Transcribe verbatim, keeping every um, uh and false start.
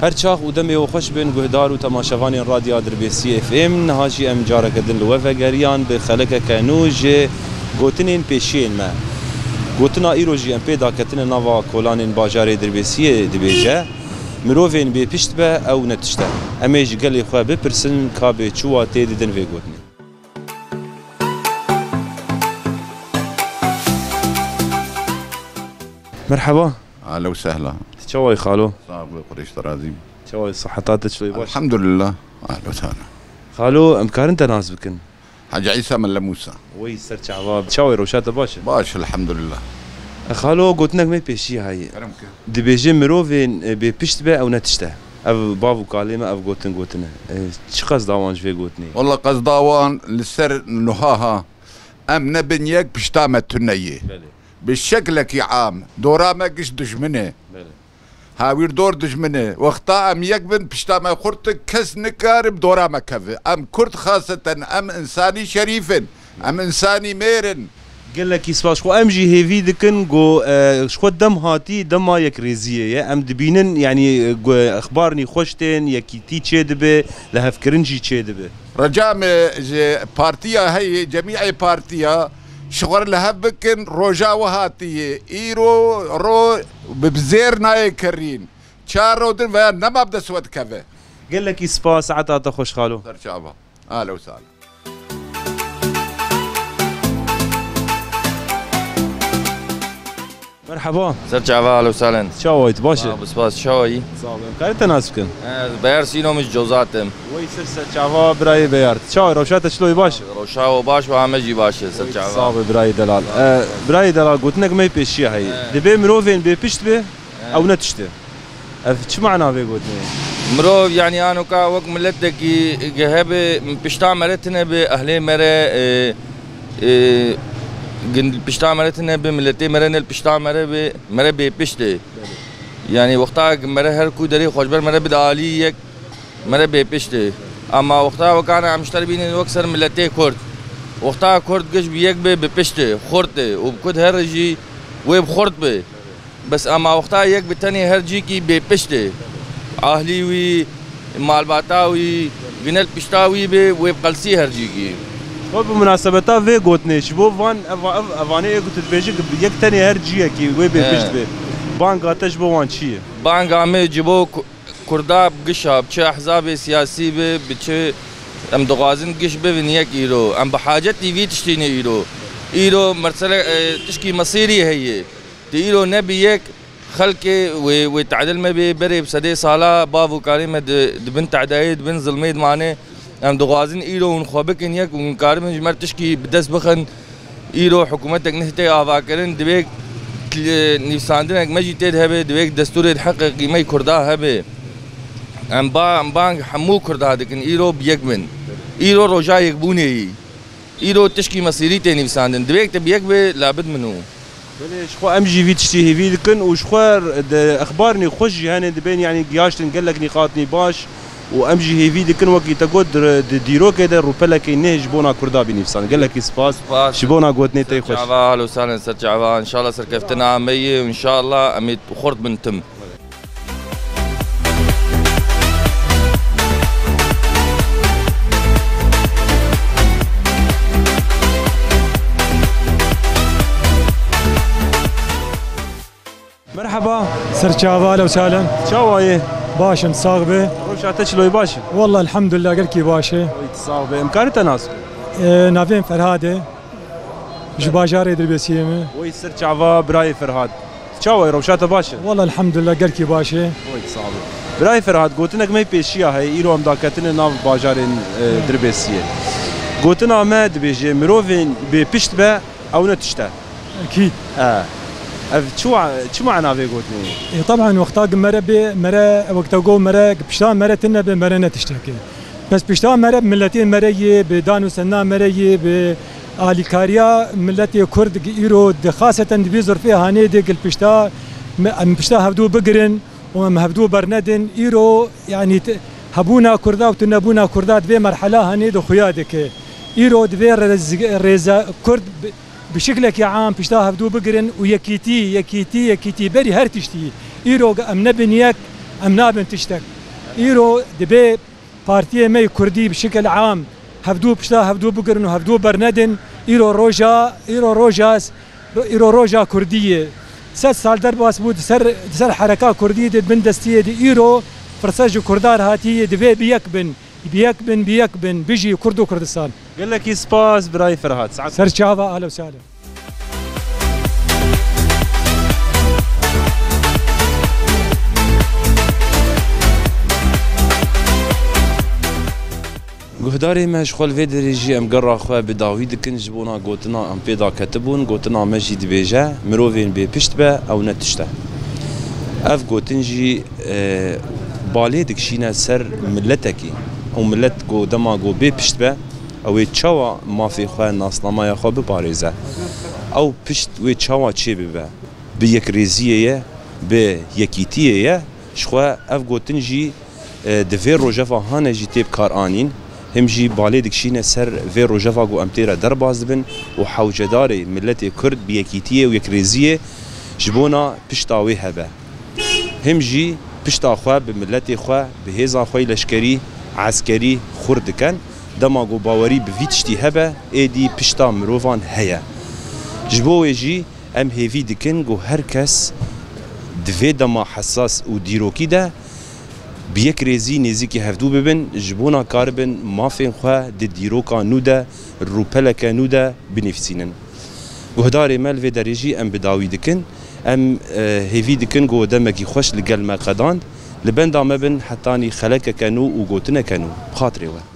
Her çax û demê we xweş bin guhdar û temaşevanên Radya Dirbêsiyê F M. Niha jî em careke din li we vegeriyan bi xelekeke nû ji gotinên pêşiyên me. Gotina îro jî em pê daketine nava kolanên bajarê Dirbêsiyê dibêje, mirovên bê pişt be ew ne tişt e. Em ê ji gelê xwe bipirsin ka bê çi watê didin vê gotinê. Merheba. Ahla û sehla. Tu çawa yî xalo? Sax be, Xwedê ji te razî be. Çawa yî, siheta te çilo yî, baş? Elhamdulillah. Ahla û sehla. Xalo, em karin te nas bikin? Hacî Îsa Mele Mûsa. Wey ser çava. Çawa yî, rewşa te baş e? Baş, elhamdulillah. E, xalo, gotinek me pêşî heye. Kerem ke. Dibêje mirovên, e, bê pişt be ew ne tişt e. Ev bav û kalê me ev gotin gotine. E, çi qesda wan ji vê gotinê? Walla qesda wan li ser nuha ha. Em nebin yek, pişta me tune yê. Belê. Bi şeklekî am, dora me giş dijmin e. Belê. Hawîrdor dijmin e. Wexta em yek bin, pişta me xurt e, kes nikare bi dora me keve. Em Kurd xaseten, em însanî şerîf in. Em însanî mêr in. Gelekî spas. Xwe em jî hêvî dikin ku, e, ji xwe dem hatî dema yekrêziyê ye. Em dibînin, yanî, e, ku exbarnî xweş tên, yekîtî çêdibe, lihevkirin jî çêdibe. Rica me ji partiya heyê, cemîê partiya, ji xwe re li hev bikin, roja wiha tî ye. Îro ro bi, bi zêr nayê kirîn. Çar ro din veya nema bi dest we dikeve. Gelekî spas, saeta te xweş xalo. Ser çava. Ahla û sehla. Merheba. Ser çava, ahla û sehlen. Çawa yî, tu baş e? Sağ ol, spas, çawa yî? Sağ ol. Em karî te nas bikin? Ez Beyar Sîno, min ji Cozat im. Wey ser, ser çava birayê Beyar. Çawa yî, rewşa te çilo yî, baş e? Rewşa we baş be, em jî baş e, ser çava. Sağ be birayê delal. E, birayê delal, gotinek me pêşiya heye. He. Dibê mirovên bê pişt be, he, ew ne tişt e. Ev çi mana vê gotinê? Mirov, yanî, anoka wek miletekî hebe, pişta me re tine be, ehlê me re, e, e, gin-, pişta me re tine be, miletê me re ne li pişta me re be, me re bê pişt e. Yanî, wexta me re her ku derê xwe ji ber me re bide alî yek, me re bê pişt e. Ama wexta wekana em ji te re bînin wek ser miletê Kurd. Wexta Kurd giş bi yek be, bi pişt e, xurt e û bi ku dihere jî wê bi xurt be. Bes ema wexta yek bi tenê her cîkî bê pişt e. Ahlî wî, malbata wî, ginel pişta wî bê, wê bi qelsî her cîkî. Xwe bi munasebeta vê gotinê, ji bo van, eva-, ev-, evanê ê ku tu dibêjî, yek tenê her ciyekî wê bê, he, pişt bê. Banga te ji bo wan çi ye? Banga me ji bo ku-, Kurda bi gişa, bi çi ehzabê siyasî be, bi çi, em dixwazin giş bibin yek îro. Em bi hacetî vî tiştî ne îro. Îro mersele, e, tişkî mesîrî heye. Tu îro nebî yek, xelkê wê, wê tedil me bê, berê bi sedê sala bav û kalê me di, di bin tedayê, di bin zilmê dimane. Em dixwazin îro hûn xwe bikin yek û hûn karibin ji me re tişkî bi dest bixin. Îro hikûmetek nehê tê avakirin, divê nivîsandinek me jî tê de hebe, divê destûrê di heqê qîmey Kurda hebe. Em ba-, em bang hemû Kurda dikin, îro bi yek bin. Îro roja yekbûnê yî. Îro tişkî mesîrî tê nivîsandin. Divê te bi yek bê, labid min û. Belê, ji xwe em jî vî tiştî hêvî dikin û ji xwe de exbarnê xweş jî hene dibên, yanî gihaştin gelek nîqatnî baş û em jî hêvî dikin wekî te got di, di dîrokê de rûpelekê neh ji bona Kurda bî nivîsandin. Gelekî spas. Spas. Ji bona gotinê te xweş. Ser çava, halo salen ser çava. Înşallah serkeftina me yê û înşallah em ê xurt bin tim. Merheba. Ser çava, ahla û sahlen. Çawa yî? Baş im, sax be. Rewşa te çilo yî, baş e? Wallah, elhamdulillah, gelkî baş e. Oy, sax be. Em karî te nas bikin? E, navê min Ferhad e. Ji bajarê Dirbêsiyê me. Wey ser çava birayê Ferhad. Çawa yî, rewşa te baş e? Wala elhamdulillah, gelkî baş e. Wey, sax be. Birayê Ferhad, gotinek me pêşiya heye, îro em daketine nav bajarên, e, Dirbêsiyê. Gotina me dibêje, mirovên bê pişt be, ew ne tişt e. Ekîd. E. Ev çi wa-, çi mana vê gotinê? E, taban wexta ki mere bê, mere, wek te got mere, pişta mere tine be, mere ne tiştekê. Bes pişta mere, miletê mere yê, bi dan û senda mere yê, bi alîkariya miletê Kurd îro di xaseten di vî zurfê hanê de gil pişta, me, em pişta hevdû bigirin û em hevdû bernedin. Îro, yanî, te-, hebûna Kurda û tunebûna Kurda di vê merhela hanê de xuya dike. Îro divê rêz-, rêza Kurd bi, bi şiklekî am pişta hevdû bigirin û yekîtî, yekîtî, yekîtî berî her tiştî. Îro em nebin yek, em nabin tiştek. Îro dibê partiyê me yê kurdî bi şikil am hevdû pişta hevdû bigirin û hevdû bernedin. Îro roja, îro roja, îro roja kurdî ye. Sed sal derbas bû di ser, di ser hereka kurdî de, bindestiyê de, îro firset ji kurdan hatî ye, divê bi yek bin, bi yek bin, bi yek bin. Bijî Kurd û Kurdistan. Gelekî spas birayê Ferhat. Saet Ser çava, ahlen û sahlen. Guhdarê me, ji xwe li vê derê jî em gera xwe bi dawî dikin ji bona gotina em pê de ketibûn. Gotina me jî dibêje, mirovên bê pişt be, ew ne tişt e. Ev gotin jî, e, balê dikişîne ser miletekî. Ew milet ku dema ku bê pişt be, ew ê çawa mafê xwe, nasnameya xwe biparêze? Ew pişt wê çawa çêbibe? Bi yekrêziyê ye, bi yekîtiyê ye. Ji xwe ev gotin jî, e, di vê rojeva hane jî tê bi kar anîn. Him jî balê dikişîne ser vê rojeva ku em tê re derbas dibin û hewcedarê miletê Kurd bi yekîtiyê û yekrêziyê ji bona pişta wê hebe. Him jî pişta xwe bi miletê xwe, bi hêza xwe yê leşkerî, eskerî xurt dikin. Dema ku bawerî bi vî tiştî hebe, êdî pişta mirovan heye. Ji bo wê jî em hêvî dikin ku her kes di vê dema hesas û dîrokî de bi yek rêzî nêzîkî hevdû bibin, ji bona karibin mafên xwe di dîroka nû de, rûpeleke nû de binivîsînin. Guhdarê me, li vê derê jî em bi dawî dikin. Em, e, hêvî dikin ku demekî xweş li gel me qedand. Li benda me bin hetanî xelekeke nû û gotineke nû. Bi xatirê we.